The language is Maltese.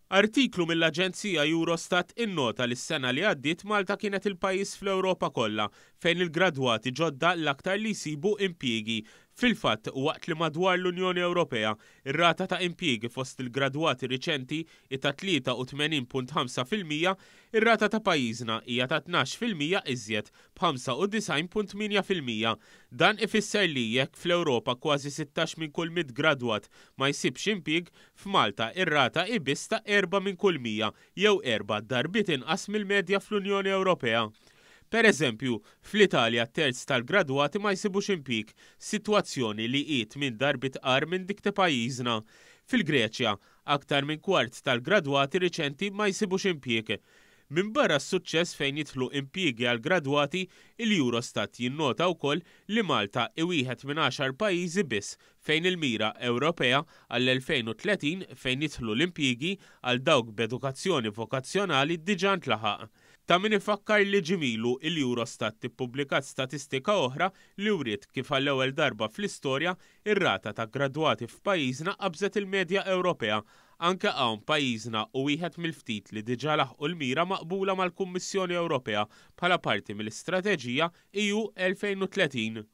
Artiklu mill-Aġenzija Eurostat innota li s-sena li għaddiet Malta kienet il-pajjiż fl-Ewropa kollha fejn il-gradwati ġodda l-aktar li jsibu impjiegi. Fil-fatt, waqt li madwar l-Unjoni Ewropea, ir-rata ta' impjiegi fost il-gradwati riċenti hi ta' 83.5%, ir-rata ta' pajjiżna hija ta' 12% iżjed, b'95.8%. Dan ifisser li jekk fl-Ewropa kważi 16 minn kull 100 gradwat ma jsibx impjieg, f'Malta ir-rata hi biss ta' erba' minn kull 100, jew erba' darbiet inqas mill-medja fl-Unjoni Ewropea. Per eżempju, fl-Italja terz tal-gradwati ma jsibux impjieg, sitwazzjoni li hi tmien darbiet agħar minn dik ta' pajjiżna. Fil-Greċja, aktar minn kwart tal-gradwati riċenti ma jsibux impjieg. Minbarra s-suċċess fejn jidħlu impjiegi għall-gradwati, il-Eurostat jinnota wkoll li Malta hi wieħed minn għaxar pajjiżi biss fejn il-mira Ewropea għall-2030 fejn jidħlu l-impjiegi għal dawk b'edukazzjoni vokazzjonali diġà ntlaħaq. Ta' min ifakkar li ġimgħa ilu il-Eurostat ippubblikat statistika oħra li wriet kif għall-ewwel darba fl-istorja ir-rata ta' gradwati f'pajjiżna qabżet il-medja Ewropea. Anke hawn pajjiżna hu wieħed mill-ftit li diġà laħqu l-mira maqbula mal-Kummissjoni Ewropea bħala parti mill-Istrateġija EU 2030.